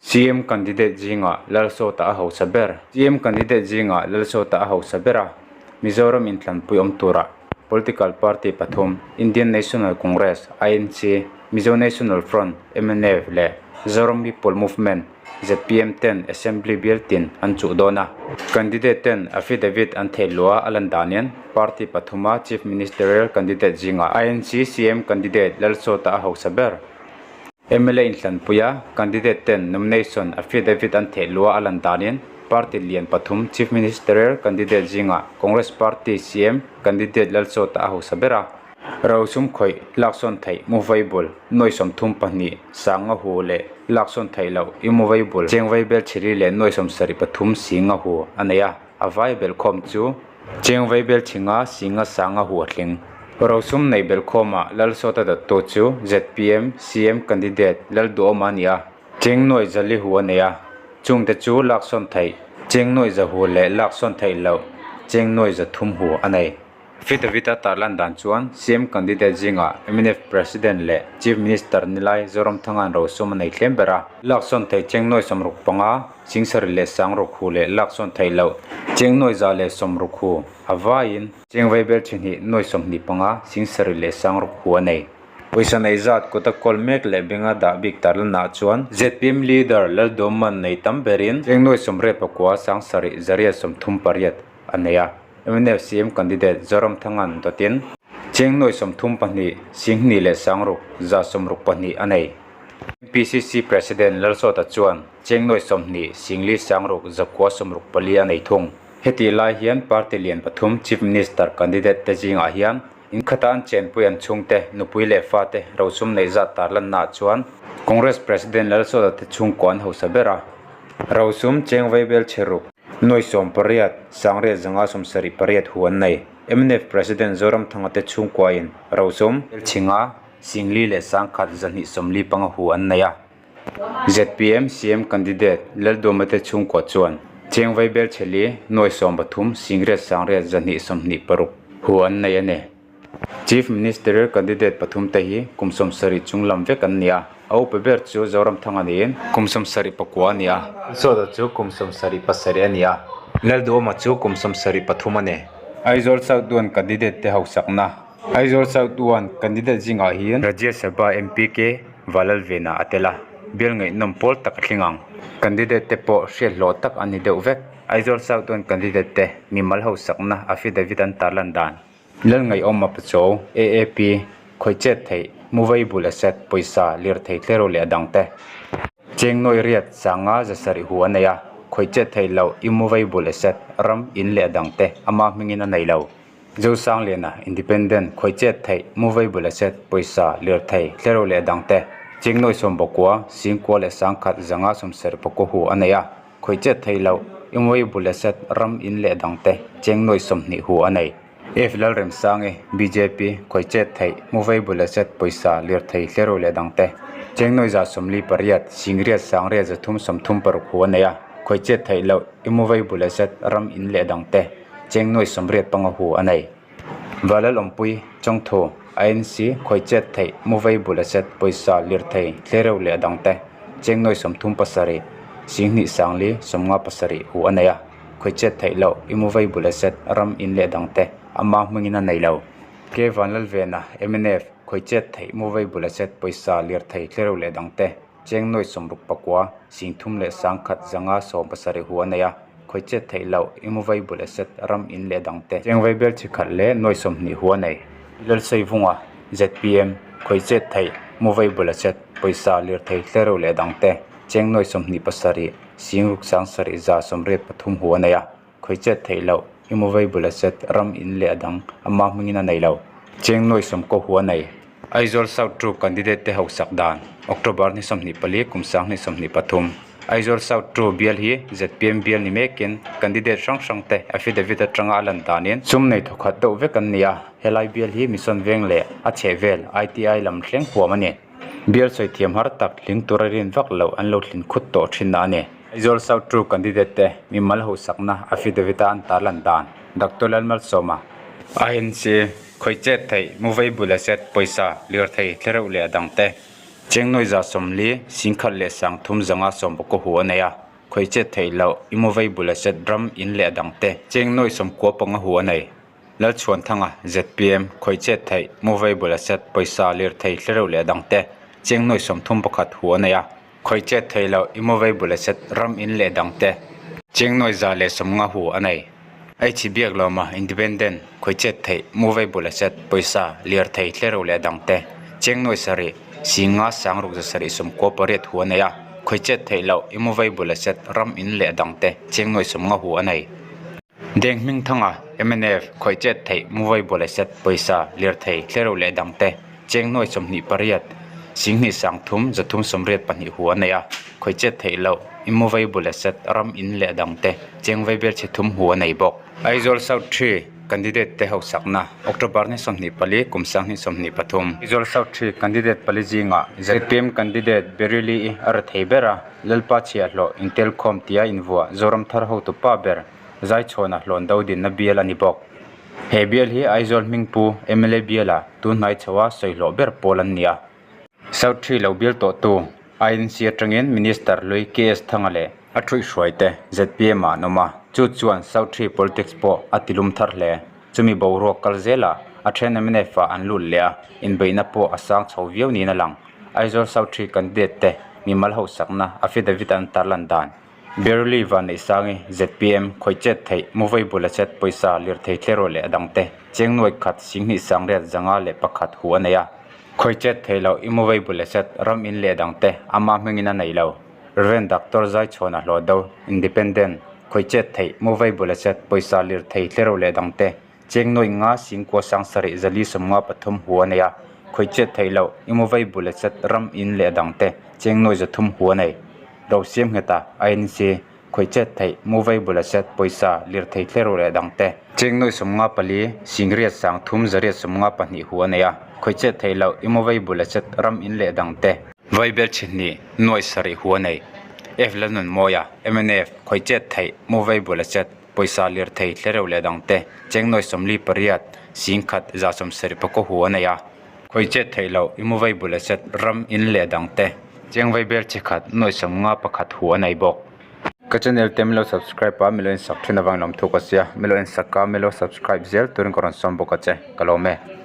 CM candidate zingah Lalsawta a hausa ber. CM candidate zingah Lalsawta a hausa ber a, Mizoram inthlanpui awm turah political party pathum, Indian National Congress, INC, Mizo National Front, mnf, leh Zoram People Movement, zpm, ten Assembly bial tin an chuh dawn a. Candidate ten affidavit an theih luh a a lan danin party pathuma Chief Ministerial candidate zingah INC CM candidate Lalsawta a hausa ber. Mla inhlanpuia candidate ten nomination affidavit an theih luh a a lan danin party lian pathum Chief Ministerial candidate zingah Congress party CM candidate Lalsawta a hausa ber a. Rosum khawih laksawn theih muvei bul nuai 32 sanga hu leh laksawn theih loh i muvei bul cheng vei bel chhili leh nuai 73 singa hu a nei a, a vai belhkhawm chu Cheng vei bel chhinga singa sanga hu a tling. Rosum nei belhkhawmah Lalsawta dawttu chu zpm CM candidate Lalduhawma a ni a, cheng nuai zali hu a nei a, chungte chu laksawn theih, cheng nuai za hu leh laksawn theih loh cheng nuai 300 hu a nei. Affidavit-a tarlan dan chuan CM candidate zingah mnf President leh Chief Minister nilai Zoramthanga'n rosum a nei tlem ber a, laksawn theih cheng nuai 65, Chingsarih leh Sangruk hu leh laksawn theih loh cheng 160 hu a vaiin cheng vaibel chi hnih 25 singsarih leh sangruk hu a nei. Pawisa nei zat kuta kawl mek leh benga dah bik tarlanah chuan zpm leader Laldawmman nei tam berin cheng 89 sangsarih 838 a nei a, mnf CM candidate Zoramthanga'n dawtin cheng 32 singhnih leh sangruk 162 a nei. MPCC President Lalsawta chuan cheng 20 singli sangruk 964 a nei thung. Heti lai hian party lian pathum Chief Minister candidate te zingah hian inkhata an chenpui an chhungte nupui leh fate rosum neih zat tarlannaah chuan Congress President Lalsawta te chhungkaw an hausa ber a. Rosum cheng vaibel chhe ruk 80 sangriat 578 hu an nei. Mnf President Zoramthanga te chhungkuain rosum chinga Singli leh sangkhat 245 hu an nei a. Zpm CM candidate Lalduama te chhungkua chuan cheng vaibel chheli 30 singriat sangriat 226 hu an nei a ni. Chief Ministerial candidate pathum te hi kum 70 chung lam vek an ni a, a upa ber chu Zoramthanga niin kum 74 a ni a, Sawta chu kum 77 a ni a, Lalduama chu kum 73 a ni. Aizawl South One candidate te hausakna. Aizawl South One candidate zingah hian Rajya Sabha MP K Valalvena a tel a, bial ngaihnawm pawl tak a thleng ang. Candidate te pawh hriat hlawh tak a ni deuh vek. Aizawl South One candidate te mimal hausakna affidavit an tarlan dan. Lalngaihawm Mapacho, AAP, Khawichet theih, Muvei bul asset, pawisa, lirthei tlereuh leh a dang te. Cheng nawi riat sanga 700 hu a nei a, khawichet theih loh, immovable asset, ram, in leh a dang te ama hmingin a nei lo. Zosangliana, Independent, khawichet theih, movable asset, pawisa, lirthei, tlereuh leh dang te, cheng nawi 19, singkua leh sangkhat 579 hu a nei a, khawichet theih loh, immovable asset, ram, in leh dang te, cheng nawi 20 hu a nei. F Lalremsangi, bjp, khawichet theih, movable asset, pawisa, lirthei, tlereuh leh dang te, cheng nawi 148, singriat sangriat 336 hu a nei a, khawichet theih loh, immovable asset, ram, in leh dang te, Cheng nuai 85 hu a nei. Valal awmpui, Chawngthu, INC, khawichet theih, muvei bul asset, pawisa, lirthei, tlereuh leh a dangte, cheng nuai 37, 2 sangli, 57 hu a nei a. Khawichet theih loh, imuvei bul asset, ram, in leh a dangte, ama hmingin a nei lo. K Vanlalvena, mnf, khawichet theih, muvei bul asset, pawisa, lirthei, tlereuh leh a dangte, Cheng nuai 69, 3 leh sangkhat 517 hu a nei a, khawichet theih loh, immovable asset, ram in leh dangte. Cheng vaibel chi khat leh nuai 20 hu a nei. Lalsawivunga, zpm, khawichet theih, movable asset, pawisa, lirthei, tlereuh leh dangte, cheng nuai 27, 6 7 83 hu a nei a, khawichet theih loh, immovable asset, ram in leh a dang, ama hmingin a nei lo. Cheng nuai 90 hu a nei. Aizawl South Two candidate te hausak dan, October ni 24 kum 2023. Aizawl South Two bial hi zpm bial ni mekin candidate hrang hrang te affidavit atanga a lan danin sum nei thawkhat deuh vek an ni a, helai bial hi Mission Veng leh a chhehvel ITI lam thleng huam a ni. Bial sawi thiam har tak hling tura rin vak loh an lo thlin khut tawh thin a ni. Aizawl South Two candidate te mimal hausakna affidavit a an tarlan dan, Doctor Lalmalsawma, INC, Khawichet theih, movable asset, pawisa, lirthei, thlereuh leh a dangte. Chengnawi 140, 10,300 19 hu a nei a, khawihchet theih loh, immovable asset, ram, in leh a dangte. Chengnawi 95 hu a nei. Lalchhuanthanga, zpm, khawihchet theih, movable asset, pawisa, lirthei, hlereuh leh a dangte. Chengnawi 31 hu a nei a, khawihchet theih loh, immovable asset, ram, in leh a dangte. Chengnawi 150 hu a nei. H Biaklawma, Independent, khawihchet theih, movable asset, pawisa, lirthei, hlereuh leh a dangte. Chengnawi 7, 5,678 hu a nei a, khawihchet theih loh, immovable asset, ram, in leh a dangte. Chengnawi 50 hu a nei. Deng Hmingthanga, mnf, khawihchet theih, movable asset, pawisa, lirthei, hlereuh leh dangte. Chengnawi 28, 2,382 hu a nei a, khawihchet theih loh, immovable asset, ram, in leh dangte, cheng vaibel chhe thum hu a nei bawk. Aizawl South Three candidate te hausakna, October ni 24, kum 2023. Aizawl South Three candidate pali zingah zpm candidate Beryli-i a ra thei ber a, Lalpa chhiahhlawh intelkhawm tia invuah Zoram thar hotu pa ber Zaichhawna hlawn do dinna bial a ni bawk. He bial hi Aizawl hmingpu mla biala tunhnai chhoa sawihlawh ber pawl an ni a. South Tree lo bial tawhtu INC atangin Minister hlui KS Thanga leh a thuihhruaite zpm ah an awm a, chu chuan South Tree politics pawh a tilum thar hle. Chumi boruak kal zelah a then mnf ah an lut leh a, inbeihna pawh a sang chho viau niin a lang. Aizawl South Tree candidate te mimal hausakna affidavit an tarlan dan. Beryli Vanneihsangi, zpm, khawihchet theih, muvei bul a chet, pawisa, lirthei tlerawh leh a dangte, cheng nuai khat, 20 sangriat, 501 hu a nei a. Khawihchet theih loh, i muvei bul a chet, ram in leh a dangte, ama hmingin a nei lo. Rev. Doctor Zaichhuana hlawh do, Independent, khawihchet theih, muvei bul a chet, pawisa, lirthei tlerawh leh a dangte, cheng nuai nga, 9 sangsarih, 4 53 hu a nei a. Khawihchet theih loh, i muvei bul a chet, ram in leh a dangte, cheng nuai 300 hu a nei. Rosiam ngheta INC, khawihchet theih, movable asset, pawisa, lirthei tlerawh leh dangte. Cheng nuai 54, 8 3 192 hu a nei a, khawihchet theih loh, immovable asset, ram in leh dangte. Vaibel chhihnih, nuai 7 hu a nei. F Lalnunmawia, mnf, khawihchet theih, movable asset, pawisa, lirthei tlereuh leh dangte. Cheng nuai 48, 1,000 174 hu a nei a. Khawihchet theih loh, immovable asset, ram, in leh dangte. Cheng vaibel chi khat, nuai 51 hu a nei bawk. Ka channel te milo subscribe a, milo insak thin avang lawm thuk a sia. Milo insak a, milo subscribe zel turin ka rawn sawm bawk a che. Ka lawm e.